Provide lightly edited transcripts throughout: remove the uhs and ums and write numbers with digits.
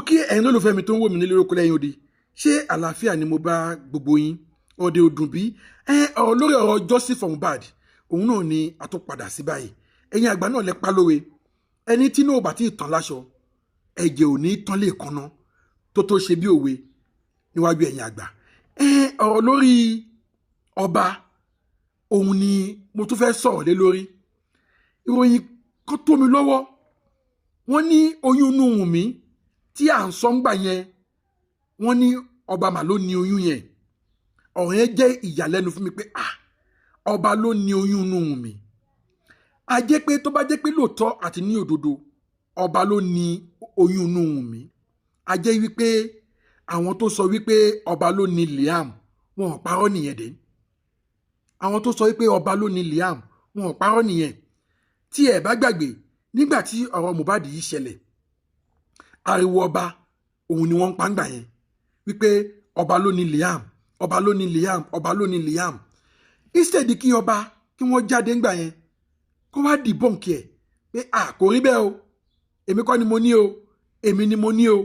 Kí ẹ̀yin lólùfẹ́ mi tó ń wò mí nílé oko lẹ́yìn odi, ṣé àlàáfíà ni mo bá gbogbo yín? Ọdẹ òdùn bí ọ̀rọ̀ lórí ọ̀rọ̀ Justice for Mohbad, òun náà ni a tún padà sí báyìí. Ẹ̀yin àgbà náà lẹ pa lówe, ẹni tí náà ò bá tí ì tán láṣọ, ẹ̀jẹ̀ ò ní tán lè kanná tó ṣe bí òwe níwájú ẹ̀yin àgbà. Ọ̀rọ̀ lórí ọba òun ni mo tún fẹ́ sọ̀rọ̀ lé lórí. Ìròyìn kan tó mi lọ́wọ́, wọ́n ní oyún inú Wùnmí tí à ń sọ ń gbà yẹn, wọ́n ní ọba mà ló ní oyún yẹn. Ọ̀rọ̀ yẹn jẹ́ ìyàlẹ́nu fún mi pé ọba ló ní oyún inú Wùnmí. A jẹ́ pé tó bá jẹ́ pé lóòótọ́ àti ní òdodo ọba ló ní oyún inú Wùnmí, a jẹ́ wípé àwọn tó sọ wípé ọba ló ní Liam, wọn ò parọ́ nìyẹn dé. Àwọn tó sọ wípé ọba ló ní Liam, wọn ò parọ́ nìyẹn. Tí ẹ bá gbàgbé, nígbà tí ọ̀rọ̀ Mohbad yìí ṣẹlẹ̀, ariwo ọba òun ni wọ́n ń pa ń gbà yẹn, wípé ọba ló ní Liam, ọba ló ní Liam, ọba ló ní Liam. Instead kí ọba kí wọ́n jáde ńgbà yẹn kó wá dìbọ̀nkì ẹ̀ pé kò rí bẹ́ẹ̀ o, èmi kọ́ ni mo ní o, èmi ni mo ní o,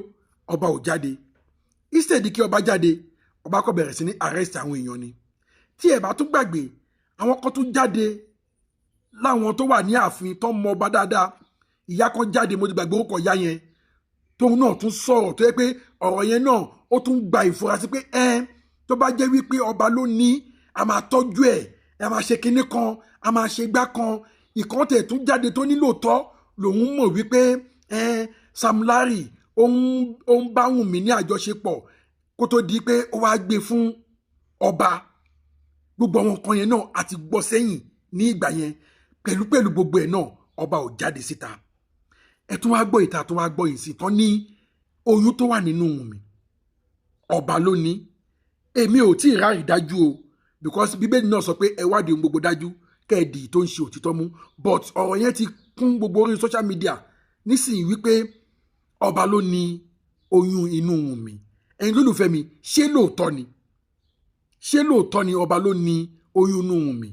ọba ò jáde. Instead kí ọba jáde, ọba kò bẹ̀rẹ̀ sí ní arrest àwọn èèyàn ni. Tí ẹ bá tún gbàgbé, àwọn kan tún jáde láwọn tó wà ní ààfin tó mọ ọba dáadáa. Ìyá kan jáde, mo ti gbàgbé orúkọ ìyá yẹn, tóun náà tún sọ̀rọ̀ tó yẹ pé ọ̀rọ̀ yẹn náà ó tún gba ìfurasí pé tó bá jẹ́ wípé ọba ló ní, a máa tọ́jú ẹ̀, a máa ṣe kinní kan, a máa ṣe gbá kan. Ìkan tẹ̀ tún jáde tó ní lóòótọ́ lòun mọ̀ wípé Sam Larry ó ń bá Wùnmí ní àjọṣepọ̀ kó tó di pé ó wá gbé fún ọba. Gbogbo àwọn nǹkan yẹn náà a ti gbọ́ sẹ́yìn ní ìgbà yẹn. Pẹ̀lú gbogbo ẹ̀ náà, ọba ò jáde síta. Ẹ tún wá gbọ́ ìta, tún wá gbọ́ yìí sí tán ní oyún tó wà nínú Wùnmí, ọba ló ní. Èmi ò tí ì rárí dájú o, because bíbélì náà sọ pé ẹ wádìí ohun gbogbo dájú kẹ́ẹ̀dì tó ń ṣe òtítọ́ mú. But ọ̀rọ̀ yẹn ti kún gbogbo orí social media nísìnyí wípé ọba ló ní oyún inú Wùnmí. Ẹ̀yin lólùfẹ́ mi, ṣé lóòótọ́ ni? Ṣé lóòótọ́ ni ọba ló ní oyún inú Wùnmí?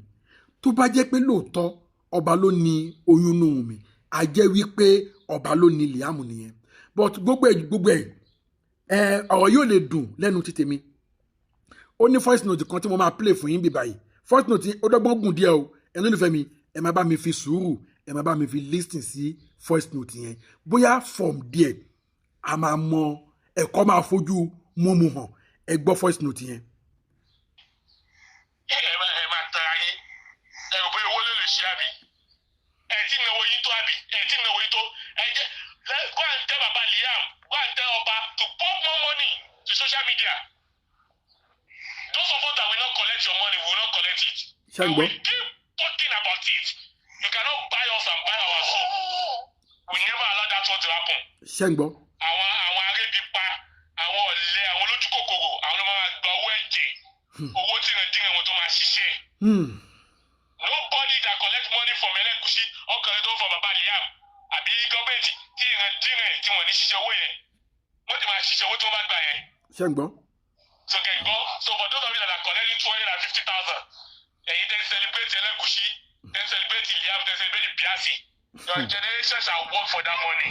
Tó bá jẹ́ pé lóòótọ́ ọba ló ní oyún inú Wùnmí, a jẹ́ wípé ọba ló ní Liam nìyẹn. But gbogbo ẹ̀ ọ̀rọ̀ yóò lè dùn lẹ́nu ti tèmi. Ó ní voice note kan tí mo máa play fún yín bí báyìí. Voice note ó dọ́gbọ́n gùn díẹ̀ o. Ẹ̀yin lólùfẹ́ mi, ẹ má bá mi fi sùúrù, ẹ má bá mi fi listen sí voice note yẹn. Bóyá from there a máa mọ ẹ̀kọ́ máa fojú mọ́mu hàn. Ẹ gbọ́ voice note yẹn. Ẹ máa tara yín, ẹ rò bóyá owó ló lè ṣe àbí? Ẹ tí náwó yín tó àbí? Ẹ tí náwó yín tó. Ẹ jẹ́ go and tell Baba Liam, go and tell Ọba to pump more money to social media. Those of us that will not collect your money, we will not collect it. Ṣé ń gbọ́? We keep talking about it. You cannot buy us and buy our soul. We never allow that one to happen. Ṣé ń gbọ́? Àwọn arébípa, àwọn ọ̀lẹ, àwọn olójú kòkòrò, àwọn ló máa gba owó ẹ̀jẹ̀, owó tìrìndínrín wọn tó máa ṣiṣẹ́. Nobody that collect money from Elegushi or collect money from Baba Liam àbí gọ́ọ̀mẹ̀ntì tí ìrìndínrín tí wọ́n ní ṣiṣẹ́ owó yẹn, wọ́n ti máa ṣiṣẹ́ owó tí wọ́n bá gbà yẹn. Ṣé ń gbọ́? So kẹ̀gbọ́n, so for those of you that are collecting 250,000, ẹ̀yin tẹ́ celebrate Elegushi, tẹ́ celebrate Liam, tẹ́ celebrate Biasi, your generation shall work for that money.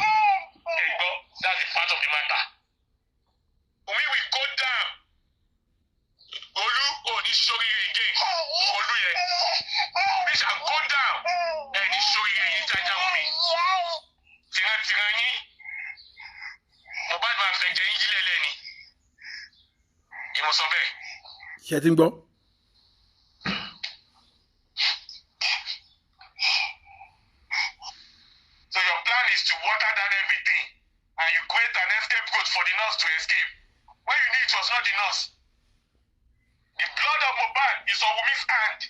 Kẹ̀gbọ́n, that's the part of the matter. We will go down. Olú ò ní sóríire again. Olú yẹn. We shall go down. Ẹ ní sóríire yín jájá omi. Tìrantìran yín. Mohbad máa fẹ́ jẹ yín jílẹ̀ lẹ́ni. Ìmọ̀ sọ bẹ́ẹ̀. Ṣé ti ń gbọ́? So your plan is to water down everything and you create an escape route for the nurse to escape. When you knew it was not the nurse. The blood of Mohbad is on Wumi's hand.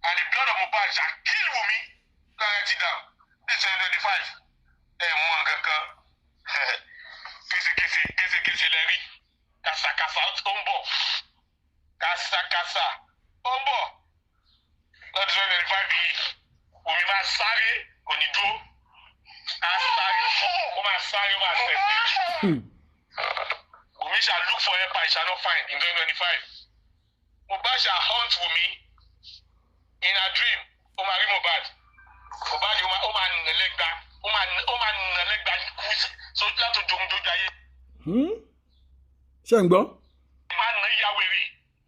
And the blood of Mohbad shall kill Wumi. Write it down. This is 2025. Ẹ mọ nǹkan kan. Késekése késekése lẹ rí. Kàsàkàsà ó ń bọ̀. Kàsàkàsà ó ń bọ̀. Lọ́dún 2025 yìí, Wumi máa sáré kò ní dúró. Á sáré, ó máa sáré, ó máa tẹ̀sí. Wumi shall look for help and shall not find in 2025. Mohbad shall hunt Wumi in her dream. Ó máa rí Mohbad. Mohbad ó máa nà lẹ́gba, ó máa nà lẹ́gba kú. ní látòjú oorun dójú ayé. Ṣé ń gbọ́? Máa nà ìyá wèrè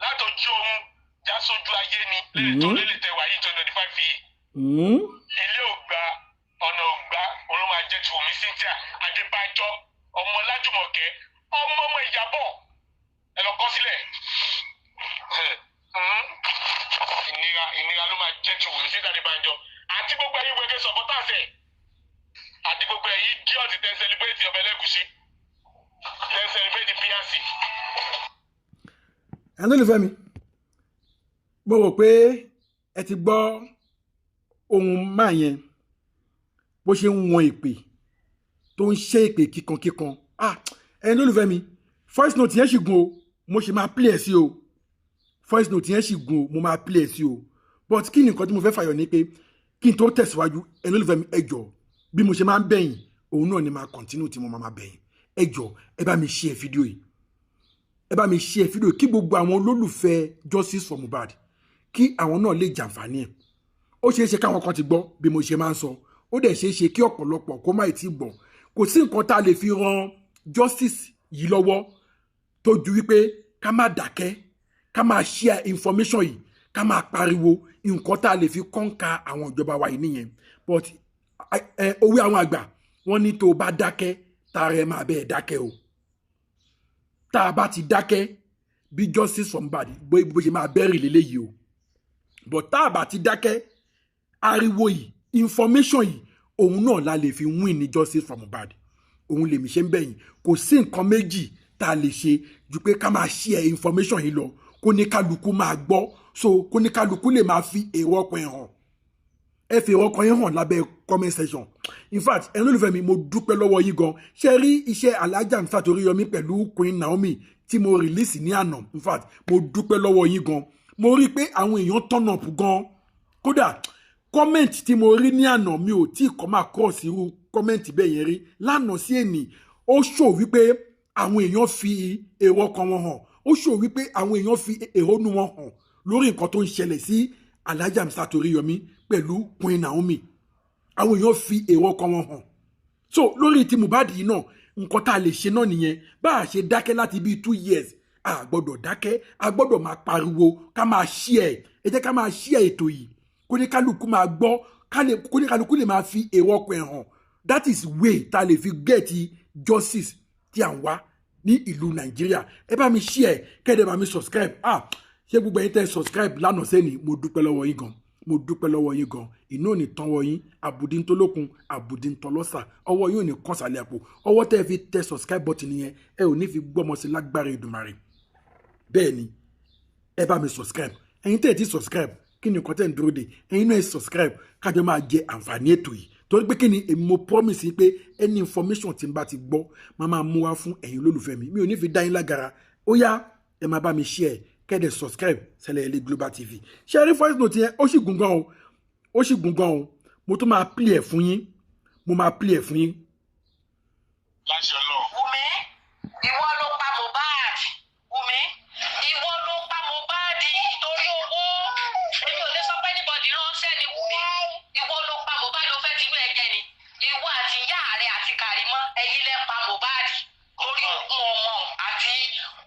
látòjú oorun já sójú ayé ni lẹ́yìn tó lélẹ̀ tẹ̀wá yìí 2025 yìí. Ilé ò gba ọ̀nà ò gbá, òun ló máa jẹ́ ti Wùmí Cynthia Adébánjọ, ọmọ Lájùmọ̀kẹ́, ọmọ ọmọ Ìyábọ̀. Ẹ lọ kọ sílẹ̀. Ìnira ìnira ló máa jẹ́ ti Wùmí Cynthia Adébánjọ àti gbogbo ẹ̀yin wẹ̀gẹ́ supporters ẹ̀ àti gbogbo ẹ̀yin idiot tẹ́ celebrate ọbẹ̀ Ẹlẹ́gùṣí, tẹ́ celebrate PRC. Ẹni tó lè fẹ́ mi, mo rò pé ẹ ti gbọ́ ohun máa yẹn bó ṣe ń wọn ìpè tó ń ṣe ìpè kíkankíkan. Ah, ẹni tó lè fẹ́ mi, voice note yẹn sì gùn o, mo sì máa play ẹ̀ sí o. Voice note yẹn sì gùn o, mo máa play ẹ̀ sí o. But kí ni nǹkan tí mo fẹ́ fàyọ ni pé kí n tó tẹ̀síwájú, ẹni tó lè fẹ́ mi, ẹ jọ̀ọ́, bí mo ṣe máa ń bẹ̀yìn, òun náà ni máa continue tí mo máa bẹ̀yìn. Ẹ jọ̀ọ́, ẹ bá mi share fídíò yìí, ẹ bá mi share fídíò yìí kí gbogbo àwọn olólùfẹ́ Justice for Mohbad, kí àwọn náà lè jàǹfààní ẹ̀. Ó ṣeé ṣe káwọn kan ti gbọ́ bí mo ṣe máa ń sọ, ó dẹ̀ ṣeé ṣe kí ọ̀pọ̀lọpọ̀ kó má ì tí gbọ́. Kò sí nǹkan tá a lè fi ran justice yìí lọ́wọ́ tó ju wípé ká má dákẹ́, ká máa share information yìí, ká máa pariwo. Nǹkan tá a lè fi kọ́ńkà àwọn ìjọba wa yìí nìyẹn. But òwe àwọn àgbà, wọ́n ní tó o bá dákẹ́, tara ẹ máa bẹ́ẹ̀ dákẹ́ o. Tá a bá ti dákẹ́, bí justice for Mohbad bó ṣe máa bẹ́rì lélẹ́yìí o. But tá a bá ti dákẹ́, ariwo yìí, information yìí, òun náà la lè fi win ní justice for Mohbad. Òun lèmi ṣe ń bẹ̀yìn. Kò sí nǹkan méjì tá a lè ṣe ju pé ká máa share information yìí lọ, kó ní kálukú máa gbọ́, so kó ní kálukú lè máa fi èrò ọkàn ẹ̀ hàn. Ẹ fi èrò ọkàn yín hàn lábẹ́ comment section. In fact, ẹni olùfẹ́ mi, mo dúpẹ́ lọ́wọ́ yín gan. Ṣe rí iṣẹ́ Alhaja Hamzat Oríyọmí pẹ̀lú Queen Naomi tí mo release ní àná? In fact, mo dúpẹ́ lọ́wọ́ yín gan. Mo rí i pé àwọn èèyàn turn up gan. Kódà comment tí mo rí ní àná, mi ò tí kọ́ máa cross irú comment bẹ́ẹ̀ yẹn rí lánàá sí èní. Ó ṣò wípé àwọn èèyàn fi èrò ọkàn wọn hàn, ó ṣò wípé àwọn èèyàn fi èrònú wọn hàn lórí nǹkan tó ń ṣẹlẹ̀ sí Alhaja Hamzat Oríyọmí pẹ̀lú Queen Naomi. Àwọn èèyàn fi èrò ọkàn wọn hàn. So lórí ti Mohbad yìí náà, nǹkan tá a lè ṣe náà nìyẹn. Bá a ṣe dákẹ́ láti bíi 2 years, a gbọ́dọ̀ dákẹ́, a gbọ́dọ̀ máa pariwo, ká máa share. Ẹ jẹ́ ká máa share ètò yìí, kó ní kálukú máa gbọ́, kó ní kálukú lè máa fi èrò ọkàn ẹ̀ hàn. That is way tá a lè fi get justice tí à ń wá ní ìlú Nàìjíríà. Ẹ bá mi share, kẹ́ẹ̀dẹ̀ bá mi subscribe. Ah, ṣé gbogbo ẹ̀yin tẹ́ subscribe lánàá sẹ́ni, mo dúpẹ́ lọ́wọ́ yín gan, mo dúpẹ́ lọ́wọ́ yín gan. Iná ò ní tán wọ yín, àbùdí ntólókun, àbùdí ntọ́lọ́sà, ọwọ́ yín ò ní kàn sálẹ̀ àpò. Ọwọ́ tẹ́ ẹ fi tẹ subscribe button yẹn, ẹ ò ní fi gbọ́mọ sí lágbára Èdùmàrè. Bẹ́ẹ̀ ni, ẹ bá mi subscribe. Ẹ̀yin tẹ́ ẹ ti subscribe, kí ni nǹkan tẹ́ ń dúró de? Ẹ̀yin náà ẹ subscribe, kájọ máa jẹ àǹfààní ètò yìí, torí pé kí ni, èmi mo promise yín pé any information tí n bá ti gbọ́, máa máa mú wá fún ẹ̀yin olólùfẹ́ mi. Mi ò ní fi dá yín lágara. Ó yá, ẹ máa bá mi share, kẹ́dẹ̀ subscribe Sẹlẹ̀yẹlé Global TV. Ṣe rí voice note yẹn? Ó sì gùn gan o, ó sì gùn gan o. Mo tún máa play ẹ̀ fún yín, mo máa play ẹ̀ fún yín. Láṣẹ Ọlọ́run. Wùmí, ìwọ ló pa Mohbad. Wùmí, ìwọ ló pa Mohbad torí owó. Èmi ò lè sọ pé anybody ránṣẹ́ ni. Wùmí, ìwọ ló pa Mohbad. Ó fẹ́ tinú ẹ jẹ ni. Ìwọ àti ìyá rẹ àti Kàrímọ́, ẹ̀yin lẹ pa Mohbad torí ogún ọmọ àti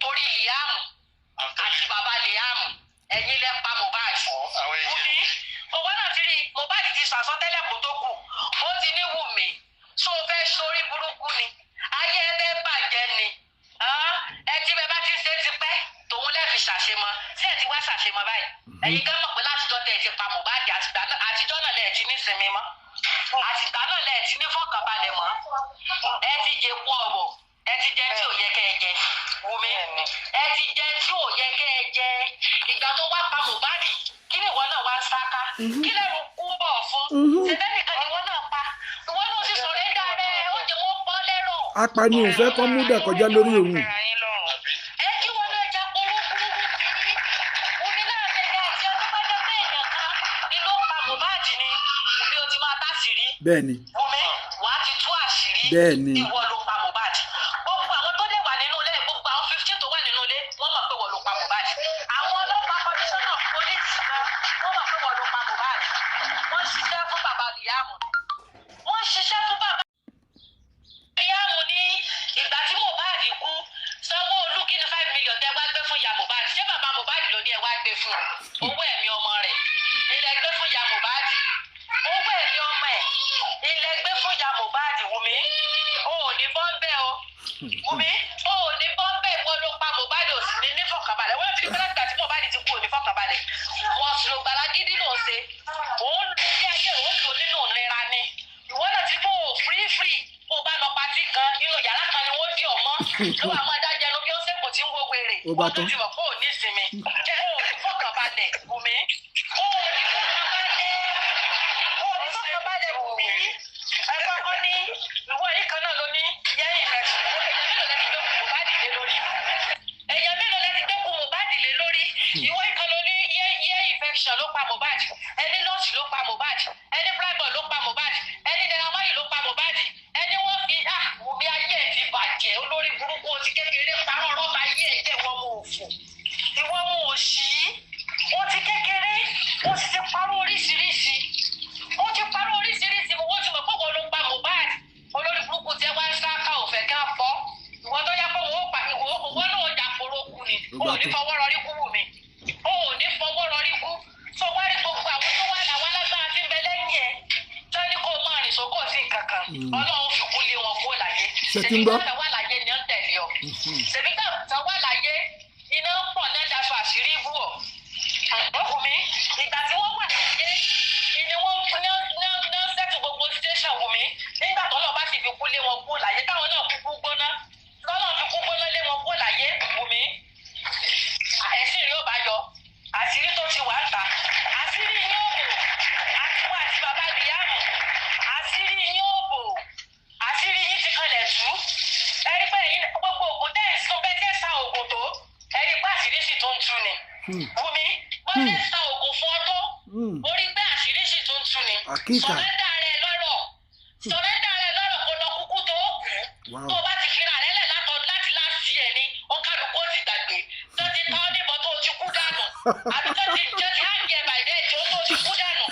torí Liam àti bàbá Liam. Ẹ̀yin lẹ pa Mohbad. Àwọn ẹyẹ. Wùmí, òwò náà ti rí Mohbad ti sọ àsọtẹ́lẹ̀ kó tó kù. Ó ti ní, Wùmí, ṣó o fẹ́ sórí burúkú ni? Ayé ẹ fẹ́ bàjẹ́ ni? Ẹ tí bẹ bá ti ṣe tipẹ́ tòun lẹ́ẹ̀fi ṣàṣemọ ṣé ẹ ti wá ṣàṣemọ báyìí? Ẹ̀yin gan mọ̀ pé látijọ́ tẹ̀ ẹ ti pa Mohbad, àtijọ́ náà lẹ̀ ti nísinmi mọ́, àtìgbà náà lẹ̀ ti ní fọkànbalẹ̀ mọ́. Ẹ ti jẹ kú ọ̀rọ̀, ẹ ti jẹ tí ò yẹ kẹ́ ẹ jẹ. Wùmí, ẹ ti jẹ tí ò yẹ kẹ́ ẹ jẹ. Ìgbà tó wá pa Mohbad, kí ni ìwọ náà wá ń sáká? Kí lẹ́rù kú bọ̀ fún? Ṣẹlẹ̀ nìkan ni ìwọ náà pa, ìwọ náà sì sọ̀rọ̀ ẹ̀ dáa rẹ̀, ó jẹ́ wọ́n pọ́ lẹ́rọ̀. Apani ò fẹ́ kọ́ múdà kọjá lórí òun. Ẹ kí wọn náà já burúkú kiri. Wùmí, láàrin ẹ̀yà àti ọdún bá jẹ́ pé èèyàn kan ni ló pa Mohbad ni, Wùmí, ó ti máa táṣìírí. Bẹ́ẹ̀ ni. Wùmí, wàá ti tú àṣírí. Bẹ́ẹ̀ ni. Ìwọ ló pa Mohbad. Gbogbo àwọn tó dẹ̀ wà nínú ilé, gbogbo àwọn 15 tó wà nínú ilé, wọ́n mọ̀ pé wọ́n ló pa Mohbad. Àwọn ọlọ́pàá, commissioner police gan, wọ́n mọ̀ pé wọ́n ló pa Mohbad. Wọ́n ṣiṣẹ́ fún bàbá Liam, wọ́n ṣiṣẹ́ fún bàbá Liam. fún owó ẹ̀mí ọmọ rẹ̀ ilẹ̀ gbé fún ìyá Mohbad, owó ẹ̀mí ọmọ ẹ̀ ilẹ̀ gbé fún ìyá Mohbad. Wùmí, o ò ní bọ́ ń bẹ́ o. Wùmí, o ò ní bọ́ ń bẹ́. Ìwọ ló pa Mohbad, ò sì ní nífọ̀kànbalẹ̀. Wọ́n ti rí pé láti àti Mohbad ti kú, ò ní fọ̀kànbalẹ̀. Wọ́n sì ló gbàlá gidi ló ń ṣe, òun lò ní ayé, òun lò nínú ìnira ni. Ìwọ náà ti kó o free free. Kó o bá lọ patí kan, inú yàrá kan ni wọ́n dì ọ́ mọ́, ló wà máa dájẹ́ ẹnu bí ó ṣèpò tí ń wo wèrè. Ó bá Wọ́n tán. tún ti mọ̀ pé ò ní ìsinmi, jẹ́ ò ní fọkànbalẹ̀. Wùmí, ò ní fọkànbalẹ̀, ò ní fọkànbalẹ̀. Wùmí, ẹ kọ́kọ́ ní ìwọ yìí kan náà ló ní yẹ́yìn rẹ̀. Èèyàn mélòó lẹ ti gbé kú Mohbad lé lórí? Èèyàn mélòó lẹ ti gbé kú Mohbad lé lórí? Ìwọ yìí kan ló ní ear infection ló pa Mohbad, ẹni nọ́ọ̀sì ló pa Mohbad, ẹni private ló pa Mohbad, ẹni Naira Marley ló pa Mohbad, ẹni wọ́n fi ah. Wùmí, ayé ẹ̀ ti bàjẹ́. Olórí burúkú, o ti kékeré parọ́ rọ́bà ayé ẹ̀ jẹ́. Ìwọ ọmọ òfò, ìwọ ọmọ òṣì, o ti kékeré o sì ti parọ́ oríṣiríṣi, ó ti parọ́ oríṣiríṣi. Wọ́n ti mọ̀ pé wọ́n ló pa Mohbad. Olórí burúkú tí wọ́n ń sá ká òfẹ́ ká fọ́. Ìwọ tó yá pé wọ́n ó pa ìwọ, ìwọ náà jà kóró kú ni. Ó O bá ò ní tán. fọwọ́ rọrí kú. Wù mí, o ò ní fọwọ́ rọrí kú. Tó wá rí gbogbo àwọn tó wà láwọn alágbára tí ń bẹ lẹ́yìn ẹ̀ tó ní kó máa rìn sókò sí nǹkan kan, Ọlọ́run fi kú lé wọn kó láyé. Ṣé ti ń gbọ́? Ṣèbí táwọn wà láyé ni ó ń tẹ̀lé ọ. Ṣèbí táwọn wà láyé, iná pọ̀ náà, daṣọ àṣírí bú ọ. Wùmí, ìgbà tí wọ́n wà láyé ni wọ́n ní sẹ́tù gbogbo station. Wùmí, nígbà tó lọ́ọ́ bá sì fi kú lé wọn kú láyé, táwọn náà kúkú gbóná, tọ́lọ́ fi kú gbóná lé wọn kú láyé, Wùmí, ẹ̀sìn rí ó bá yọ àṣírí tó ti wà ń ta. Àṣírí yín ò bò, àtiwọ́ àti bàbá Liam, àṣírí yín ò bò, àṣírí yín ti kanlẹ̀ tú. Ẹ rí pé ẹ̀yin gbogbo ògùn tẹ́ ẹ̀ sún bẹ́ẹ̀ tẹ́ sa ògùn tó, ẹ rí pé àṣírí sì tún tú ni. Wùmí, wọ́n ti sa ògùn fún ọ tó, orí pé àṣírí sì tún tú ni. Àkíkà. Surrender rẹ lọ́rọ̀, surrender rẹ lọ́rọ̀, kó lọ kúkú tó kú. Tó o bá ti fira rẹ lẹ̀ látọ̀ láti láti ẹ̀ ní ó kálukú ó ti gbàgbé tó ti tọ́ níbọn tó o ti kú dànù, àbí tó ti jẹ́ ti hàn jẹ bàjẹ́ tí ó tó ti kú dànù.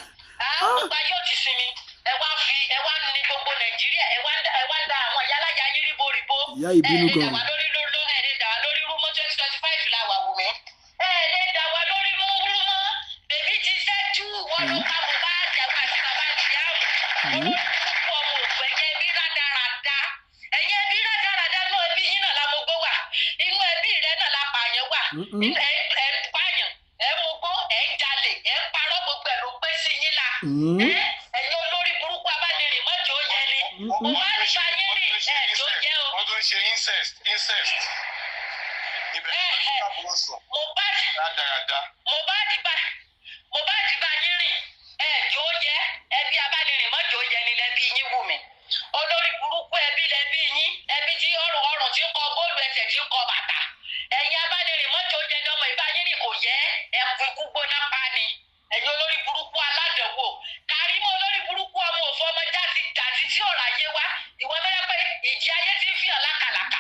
Gbogbo ayé ó ti sinmi. Ẹ wá fi ẹ wá ní gbogbo Nàìjíríà, ẹ wá ń da àwọn ìyálàyà yín ríboríbo. Ìyá ìbínú Ẹ lè dà gan. wá lórí lóró, ẹ lè dà wá lórí rúmọ́. 2025 la wà, Wùmí. Ẹ lè dà wá lórí rúmọ́. Bèbí ti ṣẹ́jú. Wọ́n ló pa Mohbad, àwọn àti bàbá ìyáàmù. Olórí burúkú, ọmọ òkú, ẹ̀yẹ ẹbí rádaràda, ẹ̀yẹ ẹbí rádaràda. Inú ẹbí yín náà la mo gbó wà, inú ẹbí rẹ náà la pààyàn wà. Ẹ̀ ń pààyàn, ẹ̀ ń mugbó, ẹ̀ ń jalè, ẹ̀ ń parọ́, gbogbo ẹ̀ ló pé sí yín la. Ẹ̀yin olórí burúkú abánirìn mọ́jọ́ yẹn ni mo máa ń ṣayé ní ẹ̀ tó jẹ́ o. Wọ́n tún ṣe incest, incest. Ibẹ̀ ló ti káàbọ̀ sùn. Mohbad Rádaràda. Mohbad bá yín rìn ẹ jó jẹ. Ẹbí abánirìn mọ́jọ́ yẹn ni lẹbi yín. Wù mí, olórí burúkú ẹbí lẹbi yín, ẹbí tí ọrùn ọrùn tí ń kọ góòlù, ẹsẹ̀ tí ń kọ bàtà. Ẹ̀yin abánirìn mọ́jọ́ yẹn ni ọmọ ìbá yín rìn kò yẹ ẹkùn ikú gbóná pa ni. Ẹ̀yin olórí burúkú aládẹ̀wò Kàrímọ́, olórí burúkú ọmọ òfò, ọmọ jáde jàdí tí ọ̀rọ̀ ayé wa. Ìwọ mẹ́rẹ́ pé ìjì ayé ti fi hàn lákàlàkà,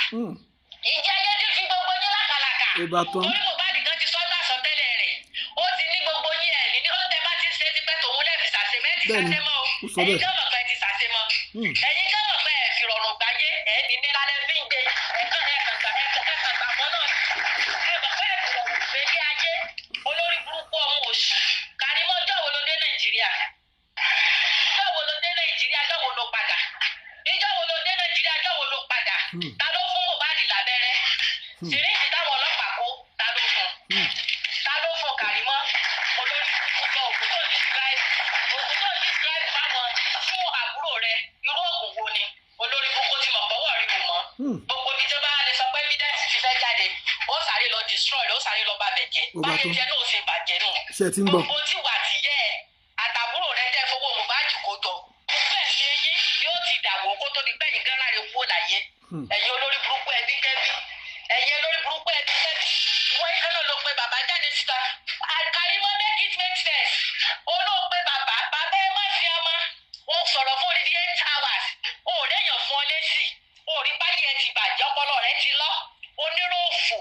ìjì ayé ti fi gbogbo yín lákàlàkà. Ó bá tán. Torí Mohbad kan ti sọ́nà àsọtẹ́lẹ̀ rẹ̀, ó ti ní gbogbo yín ẹ̀ ní ó tẹ bá ti ń ṣe tipẹ́ tòun lẹ́ẹ̀fi ṣàṣemẹ́ ti Bẹ́ẹ̀ni, ṣàṣemọ́ o. ó sọ Ẹ̀yin bẹ́ẹ̀. gan mọ̀ pé ẹ ti ṣàṣemọ́. Ẹ̀yin gan mọ̀ pé ẹ fi rọrùn gbáyé, ẹ̀ ní nira lẹ́ fi ń gbé ẹ̀kan ẹ̀kan ẹ̀kan gbàgbọ́ náà. Ẹ mọ̀ pé ẹ fi rọrùn gbé ní ayé. Olórí burúkú ọmọ òṣì Kàrímọ́, ọjọ́ wo ló dé Nàìjíríà? Ọjọ́ wo ló dé Nàìjíríà? Ọjọ́ wo ló padà? Ìjọ́ wo ló dé Nàìjíríà? Ọjọ́ wo ló padà? Ta ló fún Mohbad lábẹ́rẹ́ syringe táwọn ọlọ́pàá kó? Ta ló fún? Ta ló fún, Kàrímọ́? Olórí burúkú, ògùn tó describe, ògùn tó describe fáwọn fún àbúrò rẹ, irú ògùn wo ni? Olórí burúkú, ti mọ̀ pọ́wọ́ rí wò mọ́. Gbogbo ibi tó bá lè sọ pé evidence ti fẹ́ jáde, ó sáré lọ destroy, ó sáré lọ bá bẹ̀ jẹ́. Ó bá Báyé tán. jẹ́ náà ó sì bàjẹ́ nù. Ṣé ẹ ti ń gbọ́? Gbogbo tí wà tìyẹ́ ẹ̀ àtàbúrò rẹ tẹ́ fowó Mohbad kó jọ, gbogbo ẹ̀mí yín yóò ti dàwó kó tó di pẹ́yìn gán láre kúrò láyé. Ẹ̀yin olórí burúkú ẹbí kẹ́bí, ẹ̀yin olórí burúkú ẹbí kẹ́bí. Ìwọ yìí kan náà ló pe bàbá jáde síta. Karimo, make it make sense. Olóòpẹ bàbá, bàbá ẹ má fi ọmọ wọn sọ̀rọ̀ fún odidi 8 hours, o ò léèyàn fún ọ lésì. O ò rí báyìí, ẹ ti bàjẹ́, ọpọlọ rẹ ti lọ, oníròfò.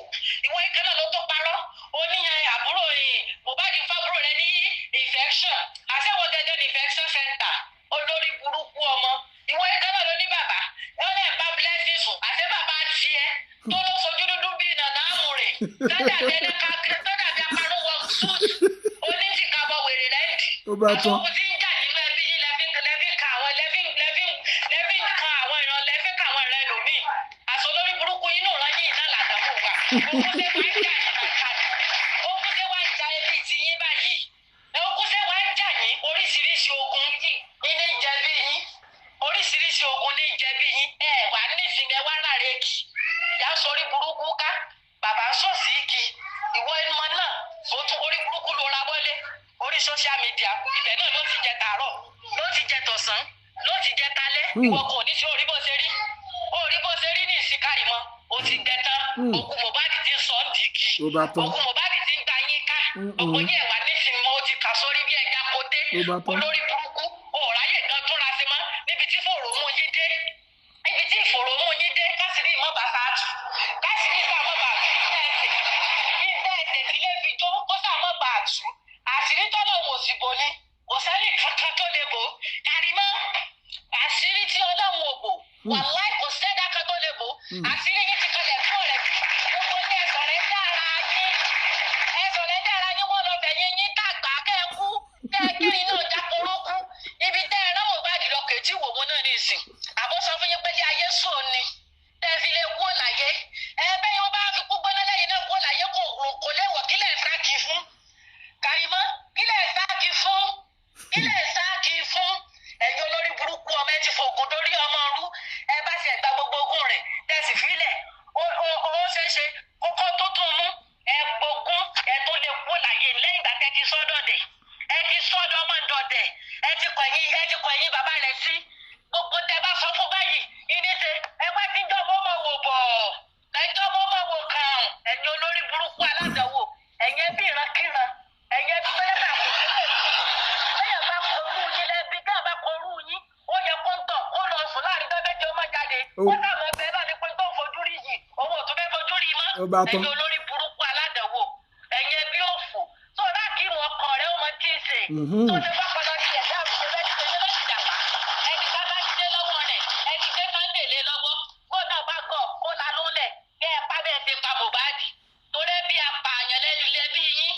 Ìwọ yìí kan náà ló tó parọ́ oníyàn àbúrò yìí Mohbad fábúrò rẹ ní infection, àṣẹwọ gẹ́gẹ́ ní infection center. Olórí burúkú ọmọ, ìwọ yìí kan náà ló ní bàbá wọn lè bá Blessing sùn, àṣẹ bàbá tiẹ̀ tó ló sojú dúdú bíi nànà àmúrè tọ́jà bí ẹni ká tọ́jà bí aparun wọ súùtù. Ó bá tán. Àtòkù tí ń jà nínú ẹbí yín lẹ́fí ka àwọn lẹ́fí ka àwọn ìran, lẹ́fí ka àwọn ìran ẹlòmíì. Àṣọ lórí burúkú inú ìran yìí náà làdánwò wà. Ogun ṣe wá ń jà yín kàkàdì. Ogun ṣe wá ń jà ẹbí ti yín báyìí. Ogun ṣe wá ń jà yín, oríṣiríṣi ogun ní ń jẹ bí yín. Oríṣiríṣi ogun ní ń jẹ bí yín. Ẹ wà nísìnyí, ẹ wá ráre kì. Ìyá sọrí burúkú ká. Bàbá ń sòsì kì. Ìwọ ẹnu náà, ó tún orí burúkú ló ra wọlé. Orí social media, ibẹ̀ náà ló ti jẹ tàárọ̀, ló ti jẹ tọ̀sán, ló ti jẹ talẹ́. Ìwọ kò ní sí orí bó ṣe rí. Orí bó ṣe rí ní ìsìnkárì mọ́. O ti gbẹ tán. Òkú Mohbad ti sọ ń dìgì. Ó bá tán. Òkú Mohbad ti ń gba yín ká. Gbogbo yín ẹ̀wà nísìnyí mọ́, ó ti kà sórí bí ẹja koté. Ó bá tán. Olórí burúkú, o ò ráyè gan túnra sí mọ́ níbi tí fòrò mú yín dé. Níbi tí ìfòrò mú yín dé, kásìrí ìmọ̀ bàtà tù. Kásìrí ìsà mọ́ bàtù ìtẹ̀ẹ̀sẹ̀. Ìtẹ̀ẹ̀sẹ̀ tí lè fi jó kó sà mọ́ bàtù. Àṣírí tọ́lọ̀ wò sí bò ní. Kò sẹ́ni kankan tó lè bò. Kàrímọ́, àṣírí tí Ọlọ́run ò bò. Wàláì, kò sẹ́dá kan tó lè bò. Àṣírí yín ti kalẹ̀ fún ọ̀rẹ́ jù. Gbogbo ní ẹ̀sọ̀ rẹ̀ dára yín. Ẹ̀sọ̀ rẹ̀ dára yín, wọ́n lọ bẹ̀yìn yín tàgbà kẹ́ ẹ kú. Kẹ́ ẹ kiri náà jáporó kú. Ibi tẹ́ ẹ rán Mohbad lọ kèétí wò wọn náà ní ìsìn. Àbọ̀ sọ fún yín pé ilé ayé sùn ni. Tẹ́ ẹ fi lè kú òláyé. Ẹ bẹ́ẹ̀ wọ́n bá fi kú gbọ́ná lẹ́yìn náà kú òláyé, kò kò léwọ̀. Kílẹ̀ ń sá kí fún? Kàrímọ́, kílẹ̀ ń sá kí fún? Kílẹ̀ ń sá kí fún? Ẹ̀yin olórí burúkú ọmọ, ẹ ti fògùn dórí ọmọ rú. Ẹ bá ṣe ẹ̀gbá gbogbo ogún rẹ̀ tẹ̀sí fílẹ̀. Ó ṣeé ṣe kókó tó tún mú ẹ gbógún ẹ tó lè kú láyé lẹ́yìn ìgbà tẹ́ ti sọ́dọ̀ dẹ̀. Ẹ ti sọ́dọ̀ ọmọ dọ̀dẹ̀. Ẹ ti kọ̀yìn bàbá rẹ̀ sí. Gbogbo tẹ bá sọ fún báyìí, ìní ṣe ẹ wá ti jọ́ mọ́ mọ́ wò bọ̀. Ẹjọ́ mọ́ mọ́ wò kàn. Ẹ̀yin olórí burúkú aládàáwò. Ẹ̀yin ẹbí ìrankíran. Ẹ̀yin ẹbí bẹ́ẹ̀ bá kò sílẹ̀. Bẹ́ẹ̀ bá korú yín lẹ́bí, bẹ́ẹ̀ bá korú yín, ó yẹ kó ń tọ̀, kó lọ sùn láàrin tó méje, ó má jáde. Ó sàmọ́ bẹ́ẹ̀ náà ni pé tó ń fojú rí yìí, òun ò tún fẹ́ fojú rí mọ́. Ó bá tán. Ẹ̀yin olórí burúkú aládàáwò. Ẹ̀yin ẹbí òfò. Tó láàkì ìmọ̀ ọkàn rẹ̀, ó mọ tí ì ṣe. Tó ti bá pọnà sí ẹ̀dá àrùn bẹ́ẹ̀ ti ṣe bẹ́ẹ̀ ti dàgbà. Ẹni bá bá jíjẹ́ lọ́wọ́ rẹ̀, ẹni gbé Sunday lé lọ́wọ́. Kó náà bá gọ̀, kó lanú lẹ̀, kẹ́ ẹ pa bẹ́ẹ̀ ṣe pa Mohbad. Torí bí apààyàn lẹ́nu lẹ́bí yín.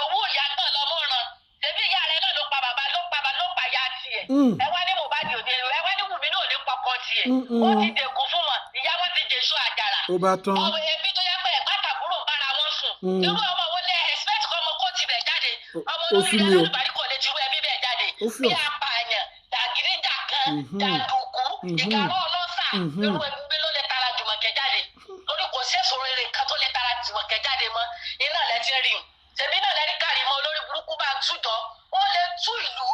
Òwú ìyá náà lọ́mọ́ràn. Ṣebí ìyá rẹ̀ náà ló pa bàbá, ló pa bàbá, ló pa ìyá tiẹ̀. Ẹ wá ní Mohbad òde, ẹ wá ní Wùmí náà ò ní pọkọ tiẹ̀. Ó ti dègún fún wọn, ìyá wọn ti jèso àjàrà. Ó bá tán. Ọmọ ẹbí tó yẹ pé ẹ̀gbá tàbúrò bára wọn sùn. Irú ọmọ wo lẹ expect kọ́ ọmọ kó tibẹ̀ jáde? Ọmọ Ó olórí sú mi o. alálùbárí kò lè tirú ẹbí bẹ́ẹ̀ jáde. Ó fi Bí ọ̀. apààyàn, jàgídíjàgan, jàǹdùkú, ìkàrọ̀ ọlọ́sà, irú ẹbí ló lè tara Jùmọ̀kẹ́ jáde. Torí kò sí èso rere kan tó lè tara Jùmọ̀kẹ́ jáde mọ́. Iná lẹ ti rí. Ṣèbí náà lẹ́rí Kàrímọ́ olórí burúkú bá ń tújọ. Ó lè tú ìlú.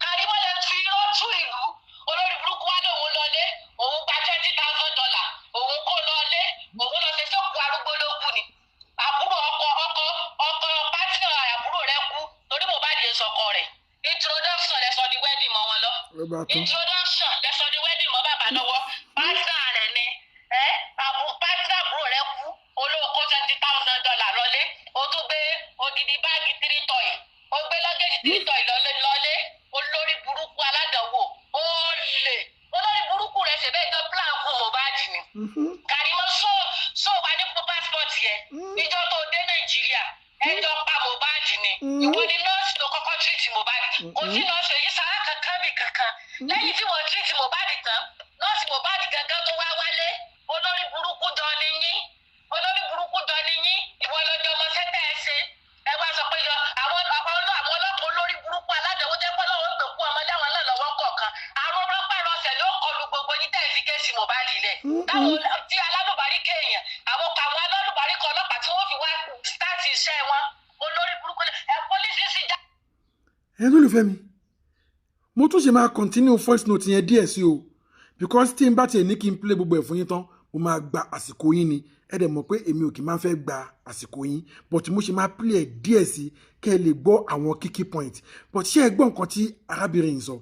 Kàrímọ́ lè fi irọ́ tú ìlú. Olórí burúkú wá lóun lọlé. Òun gba $20,000. Òun kó lọlé. Òun lọ ṣe sókù arúgbó ló kú ni. Àbúrò ọkọ pátínà àbúrò rẹ̀ kú torí Mohbad yẹn sọkọ rẹ̀. Introduction lẹ sọ di wedding mọ́ wọn lọ. Ó bá tán. Introduction lẹ sọ di wedding mọ́ bàbá lọ́wọ́. Pátínà rẹ̀ ni ẹ àbú pátínà àbúrò rẹ̀ kú. Olóko $20,000 lọlé. O tún gbé odidi báàgì three toy. O gbé luggage three toy lọlé. Olórí burúkú aládàáwò. Ó lè. Olórí burúkú rẹ̀ ṣe bẹ́ẹ̀ jọ plan kú Mohbad ni. Kàrímọ́, so wà ní passport yẹn. Ìjọ tó dé Nàìjíríà, ẹjọ́ pa Mohbad ni. Ìwọ ni nọ́ọ̀sì tó kọ́kọ́ treat Mohbad. Kò sí nọ́ọ̀sì èyí sára kankan bí kankan. Lẹ́yìn tí wọ́n treat Mohbad tán, nọ́ọ̀sì Mohbad gangan tó wá wálé. Olórí burúkú jọ ni yín. Olórí burúkú jọ ni yín. Ìwọ lọ́jọ́ ọmọ sẹ́tẹ̀ ẹ ṣe. Ẹ wá sọ pé yọ àwọn ọlọ́pàá olórí burúkú aládàáwó jẹ́ pé lọ́wọ́ ń gbèkú ọmọ láwọn náà lọ́wọ́ kọ̀ọ̀kan. Àrùn rọ́pàrọsẹ̀ ló kọlu gbogbo yín tẹ̀ fi case Mohbad lẹ̀. Táwọn tí alálùbárí kéèyàn, àwọn alálùbárí kan ọlọ́pàá tí wọ́n fi wá start iṣẹ́ wọn. Olórí burúkú ẹ pólísì sì já. Ẹ lólùfẹ́ mi, mo tún ṣe máa continue voice note yẹn díẹ̀ sí o, because tí n bá tiẹ̀ ní kí n play gbogbo ẹ̀ fún yín tán, mo máa gba àsìkò yín ni. Ẹ dẹ̀ mọ̀ pé èmi ò kì í máa fẹ́ gba àsìkò yín, but mo ṣe máa play ẹ̀ díẹ̀ sí kẹ́ ẹ lè gbọ́ àwọn key point. But ṣé ẹ gbọ́ nǹkan tí arábìnrin yìí sọ?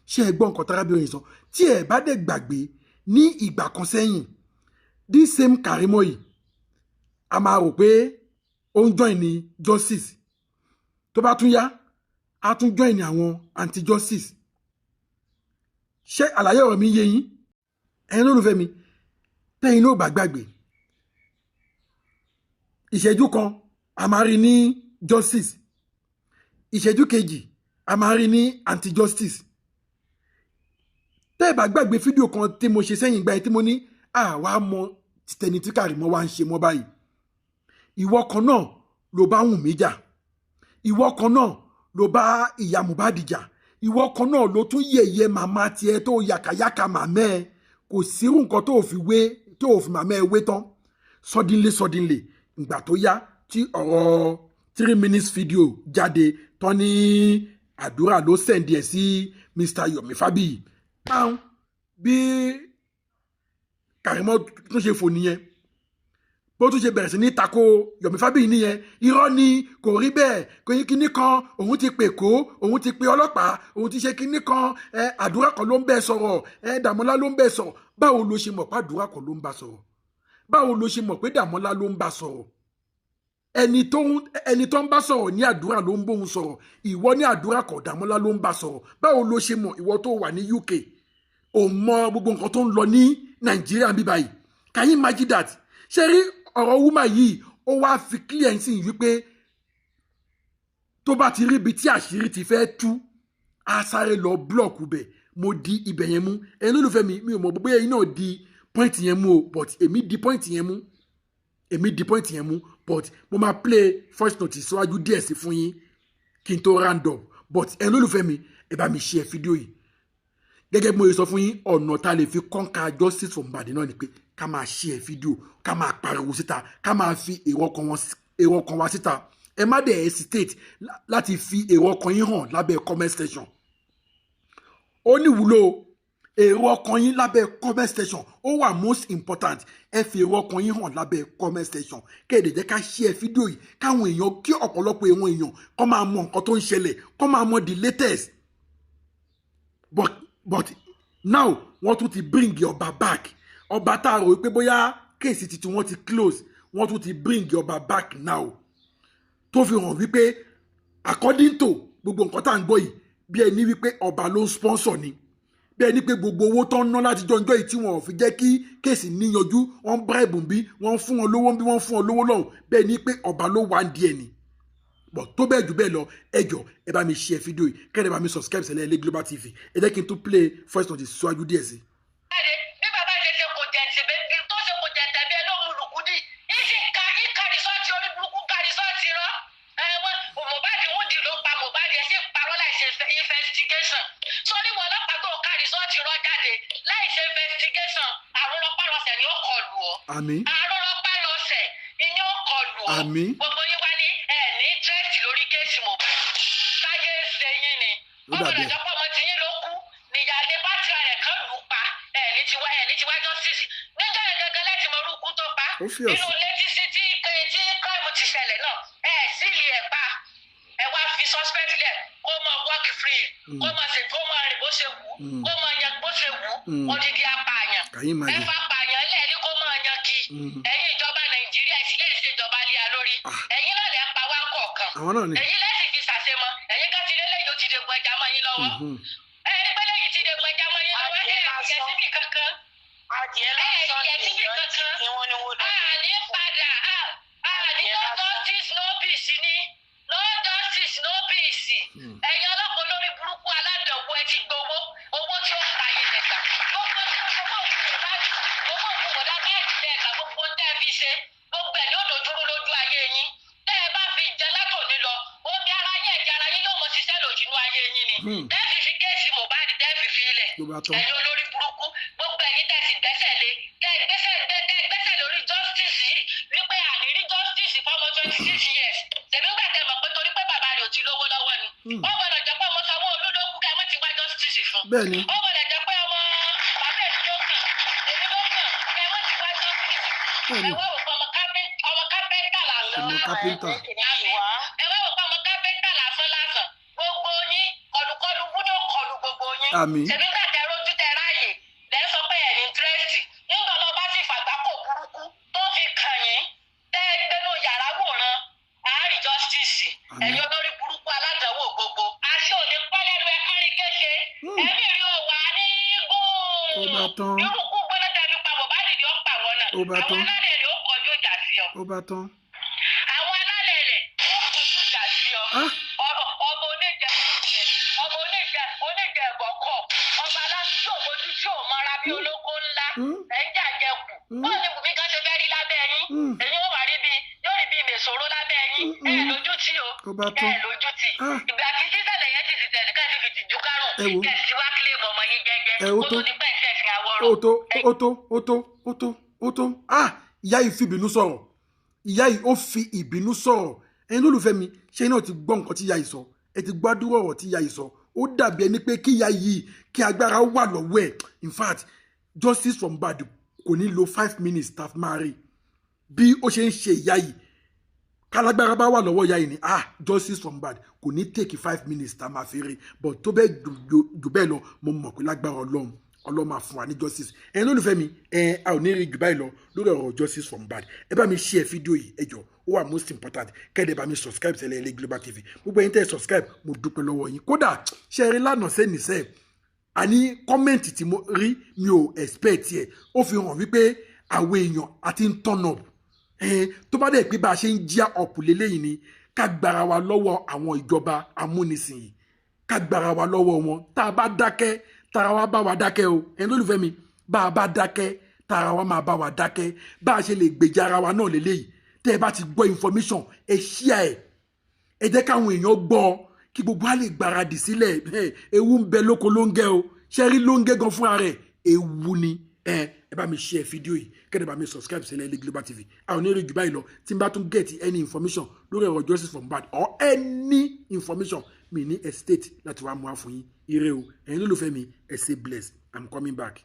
Ṣé ẹ gbọ́ nǹkan tí arábìnrin yìí sọ? Tí ẹ bá dẹ̀ gbàgbé, ní ìgbà kan sẹ́yìn, this same Karimo yìí, a máa rò pé ó ń join ní justice. Tó bá tún yá, a tún join àwọn anti-justice. Ṣé àlàyé ọ̀rọ̀ mi yé yín, ẹ̀yin olólùfẹ́ mi? Tẹ́yin náà bá gbàgbé, ìṣẹ́jú kan, a máa rí ní justice, ìṣẹ́jú kejì A máa rí ní anti-justice. Tẹ́ ẹ bá gbàgbé fídíò kan tí mo ṣe sẹ́yìn ìgbà yẹn tí mo ní àwa mọ títẹni tí Kàrímọ́ wá ń ṣe mọ́ báyìí. Ìwọ kan náà ló bá Wùnmí jà, ìwọ kan náà ló bá ìyá Mohbad jà, ìwọ kan náà ló tún yẹ̀yẹ́ màmá tiẹ̀ tó yàkàyàkà màmá ẹ. Kò sírú nǹkan tó fi wé tó fi màmá ẹ wé tán. Suddenly ìgbà tó yá tí ọ̀rọ̀ 3 minutes video jáde tán ní àdúrà ló send ẹ̀ sí Mr. Yomi Fabiyi pàun, bí Kàrímọ́ tún ṣe fò nìyẹn, bó tún ṣe bẹ̀rẹ̀ sí ní tako Yomi Fabiyi nìyẹn. Irọ́ ni, kò rí bẹ́ẹ̀, kò yí kíní kan, òun ti pè kó, òun ti pe ọlọ́pàá, òun ti ṣe kíní kan, ẹ àdúrà kan ló ń bẹ́ẹ̀ sọ̀rọ̀, ẹ Dàmọ́lá ló ń bẹ́ẹ̀ sọ̀rọ̀. Báwo ló ṣe mọ̀ pé àdúrà kan ló ń bá sọ̀rọ̀? Báwo ló ṣe mọ̀ pé Dàmọ́lá ló ń bá sọ̀rọ̀? Ẹni tó ń bá sọ̀rọ̀ ní àdúrà ló ń bóun sọ̀rọ̀, ìwọ ní àdúrà kọ̀, Dàmọ́lá ló ń bá sọ̀rọ̀. Báwo ló ṣe mọ̀? Ìwọ tó wà ní UK, ò mọ gbogbo nǹkan tó ń lọ ní Nàìjíríà bí báyìí. Can you imagine that? Ṣé rí ọ̀rọ̀ woman yìí, ó wá fi clear sí wípé tó bá ti rí ibi tí àṣírí ti fẹ́ tú, á sáré lọ block bẹ̀. Mo di ibẹ̀ yẹn mú. Ẹ̀yin olólùfẹ́ mi, mi ò mọ̀ bóyá ẹ̀yin náà di point yẹn mú o, but èmi di point yẹn mú, èmi di point yẹn mú. But mo máa play voice note síwájú díẹ̀ sí fún yín kí n tó round up. But ẹ̀yin olólùfẹ́ mi, ẹ bá mi share fídíò yìí. Gẹ́gẹ́ bí mo ṣe sọ fún yín, ọ̀nà tá a lè fi conquer justice for Mohbad náà ni pé ká máa share fídíò, ká máa pariwo síta, ká máa fi èrò ọkàn wa síta. Ẹ má dẹ̀ hesitate láti fi èrò ọkàn yín hàn lábẹ́ comment section. Ó ní ìwúlò, èrò ọkàn yín lábẹ́ comment section ó wà most important. Ẹ fi èrò ọkàn yín hàn lábẹ́ comment section, kéde jẹ́ ká share fídíò yìí káwọn èèyàn, kí ọ̀pọ̀lọpọ̀ àwọn èèyàn kó máa mọ nǹkan tó ń ṣẹlẹ̀, kó máa mọ the latest. But now wọ́n tún ti bring ọba back. Ọba tá a rò wípé bóyá case titi wọ́n ti close, wọ́n tún ti bring ọba back now, tó fi hàn wípé according to gbogbo nǹkan tá à ń gbọ́ yìí, bí ẹni wípé ọba ló ń sponsor ni, bí ẹni pé gbogbo owó tó ń ná láti jọjọ́ yìí tí wọn ò fi jẹ́ kí case níyanjú, wọ́n bribe bí wọ́n fún wọn lówó, bí wọ́n fún wọn lówó lọ́hùn, bí ẹni pé ọba ló wà ń di ẹni bọ̀. Tó bẹ́ẹ̀ jù bẹ́ẹ̀ lọ, ẹ jọ, ẹ bá mi share fídíò yìí, kẹ́rẹ́ bá mi subscribe sẹ́lẹ̀ ilé Global TV. Ẹ jẹ́ kí n tún play voice note síwájú díẹ̀ sí. Bí bàbá ṣe ṣe kò jẹ̀ tìbẹ́ tó ṣe kò jẹ̀ tẹ̀bí ẹ lóhun lùkúdì ìsì ka ìka result orí burúkú, ka result rán ẹ wọ́n Mohbad wúndì ló pa Mohbad. Ẹ sì parọ́ láì ṣe investigation sórí wọn. Ọlọ́pàá tó ka result rán jáde láì ṣe investigation, àrùn rọpárọsẹ̀ ni ó kọlù ọ́. Àmín. Àrùn rọpárọsẹ̀ ni ó kọlù ọ́. Àmín. Gbogbo yín wá ní ẹ ní interest lórí case Mohbad, táyé ń ṣe yín ni. Ó dàbí Ó gbọ́dọ̀ jẹ́ pé ọmọ tiyín ló kú níyàlé bátìrà rẹ̀ kan lù ú pa, ẹ̀ ní tiwa, ẹ̀ ní tiwa justice níjọ́ yẹn gangan láti mọ orúkú tó pa. Ó fi ọ̀sán. Nínú ilé tí sí tí tí crime ti ṣẹlẹ̀ náà, ẹ̀ sílì ẹ̀ pa, ẹ̀ wá fi suspect lẹ̀ kó mọ work free, kó mọ ṣe, kó mọ rìn bó ṣe wù ú, kó mọ yan bó ṣe wù ú. Odidi apààyàn. Can you imagine? Ẹ fa apààyàn lẹ̀ ní kó mọ yan kí. Ẹ̀yin ìjọba Nàìjíríà ìsìlẹ̀ ìṣèjọba lé a lórí. Ẹ̀yin náà lẹ̀ ń pa wá kọ̀ọ̀kan. Àwọn náà ni. Ẹ̀yin lẹ́sìn fi ṣàṣemọ. Ẹ̀yin kan ti lélẹ́yìn, ó ti dègbò ẹja mọ́ yín lọ́wọ́. Ẹ̀rí pé lẹ́yìn ti dègbò ẹja mọ́ yín lọ́wọ́, ẹ̀ ẹ̀ síbì kankan. Adìẹ lásán Ẹ̀ ni síbì èèyàn jí kankan. tí wọ́n ní wọ́n lọ. Àní padà, àní no justice no peace ni, no justice no peace. Ẹ̀yin ọlọ́pàá olórí burúkú aládàáwò, ẹ ti gbowó owó tí ó pa yín lẹ́gbà. Gbogbo owó òkú báyìí, owó òkú bọ̀dá báyìí lẹ́gbà, gbogbo tẹ́ ẹ fi ṣe gbogbo ẹ̀ ní òdòdúró lójú ayé yín. Tẹ́ ẹ bá fi jẹ látòní lọ, omi ara yín, ẹ̀jẹ̀ ara yín yóò mọ ṣiṣẹ́ lòdì inú ayé yín ni. Tẹ́ fi fi case Mohbad, tẹ́ fi fi ilẹ̀. Ló bá tán. Ẹ̀yin olórí burúkú gbogbo, ẹ̀yin tẹ́ sì gbẹ́sẹ̀ lé, tẹ́ gbẹ́sẹ̀ lórí justice yìí wípé àní rí justice fọmọ 26 years. Tèmi gbà tẹ́ mọ̀ pé torí pé bàbá rẹ̀ ò ti lówó lọ́wọ́ ni. Ó gbọ́dọ̀ jẹ́ pé ọmọ Sanwó-Olú ló kú ká ẹ má ti wá justice fún. Bẹ́ẹ̀ ni. Ó gbọ́dọ̀ jẹ́ pé ọmọ bàbá èmi ló kàn, èmi ló kàn, ká ẹ má ti wá justice fún. Bẹ́ẹ̀ ni. Ẹ wá wò pé ọmọ kápẹ́ńtà lásán Ọmọ lásán. kápẹ́ńtà. Ẹ wá wò pé ọmọ kápẹ́ńtà lásán lásán. Gbogbo yín, kọlùkọlù bú ní ó kọlù gbogbo yín. Àmín. Ṣèbí gbà tẹ rójú tẹ ráàyè lẹ sọ pé ẹ̀ ní interest nígbà lọ bá sì fàgbákò burúkú tó fi kàn yín, tẹ́ ẹ gbénú yàrá wòran àárí justice. Àmín. Ẹ̀yin olórí burúkú aládàáwò gbogbo, àti òní pẹ́lẹ́nu ẹ kárí kéṣe. Ẹ̀mí rí o wà ní Ó bá gùn tán. irúkú gbọ́dọ̀ tẹ́ fi pa Mohbad ni ó pa wọn náà. Ó bá Àwọn tán. alálẹ̀ rẹ̀ ó kọjú ìjà sí ọ. Ó bá tán. Àwọn alálẹ̀ rẹ̀ ó kọjú ìjà sí ọ. Ah. Ọmọ oníjẹ bí olóko ńlá, ẹ̀ ń jàjẹkù. Bọ́ọ̀ ni Wùmí kan ṣe fẹ́ rí lábẹ́ yín? Èyí ó wà rí bí yóò rí bí mèsòrò lábẹ́ yín. Ẹ lójú tì o. Ó bá tán. Ẹ lójú tì. Ah. Ìgbà tí sísẹ̀lẹ̀ yẹn ti tẹ̀lé ká ti fi tìjú kárùn Ẹ wo. kẹ̀sì wá kílè mọ́ ọmọ yín jẹ́jẹ́ Ẹ, ó kó tó. tó ní pẹ́ ṣẹ̀sìn àwọ̀rọ̀. Ó tó, ó tó, ó tó, ó tó, ó tó. Ah, ìyá yìí fi ìbínú sọ̀rọ̀. Ìyá yìí, ó fi ìbínú sọ̀rọ̀. Ẹ̀yin lólùfẹ́ mi, ṣé iná ti gbọ́ nǹkan tí ìyá yìí sọ? Ẹ ti gbádùn ọ̀rọ̀ tí ìyá yìí sọ. Ó dàbí ẹni pé kí ìyá yìí, kí agbára wà lọ́wọ́ ẹ̀, in fact, justice for Mohbad kò ní lo 5 minutes tá a fi máa rí bí ó ṣe ń ṣe ìyá yìí. Kálágbára bá wà lọ́wọ́ ìyá yìí ni, ah, justice for Mohbad kò ní take 5 minutes tá a máa fi rí. But tó bẹ́ẹ̀ jù bẹ́ẹ̀ lọ, mo mọ̀ pé lágbára Ọlọ́run, Ọlọ́run máa fún wa ní justice. Ẹ̀yin lólùfẹ́ mi, ẹ̀ a ò ní rí jù báyìí lọ lórí ọ̀rọ̀ justice for Mohbad. Ẹ bá mi share fídíò yìí, ẹ jọ, ó wà most important. Kẹ́ẹ̀dẹ̀ bá mi subscribe sẹ́lẹ̀ ilé Global TV. Gbogbo ẹ̀yin tẹ́ ẹ subscribe, mo dúpẹ́ lọ́wọ́ yín. Kódà ṣe é rí lánàá sẹ́ni sẹ́ẹ̀, àní comment tí mo rí, mi ò expect ẹ̀. Ó fi hàn wípé àwọn èèyàn àti ń turn up. Tó bá dẹ̀ pé bá a ṣe ń jíà up lélẹ́yìn ni, ká gbára wa lọ́wọ́ àwọn ìjọba amúnisìn yìí, ká gbára wa lọ́wọ́ wọn. Tá a bá dákẹ́, tara wa bá wa dákẹ́ o. Ẹ̀yin lólùfẹ́ mi, bá a bá dákẹ́, tara wa máa bá wa dákẹ́. Bá a ṣe lè gbèjà ara wa náà lélẹ́yìí, tẹ́ ẹ bá ti gbọ́ information, ẹ share ẹ̀, ẹ jẹ́ káwọn èèyàn gbọ́, kí gbogbo á lè gbáradì sílẹ̀. Ewu ń bẹ lóko ló ń gẹ́ o. Ṣe rí ló ń gẹ́ gan fúnra rẹ̀, ewu ni. Ẹ bá mi share fídíò yìí, kẹ́ẹ̀ bá mi subscribe sílẹ̀ ilé Global TV. A ò ní rí jù báyìí lọ. Tí n bá tún get any information lórí ọ̀rọ̀ justice for Mohbad or any information, mi ní hesitate láti wá mú wá fún yín. Ire o, ẹ̀yin lólùfẹ́ mi, ẹ stay blessed. I'm coming back.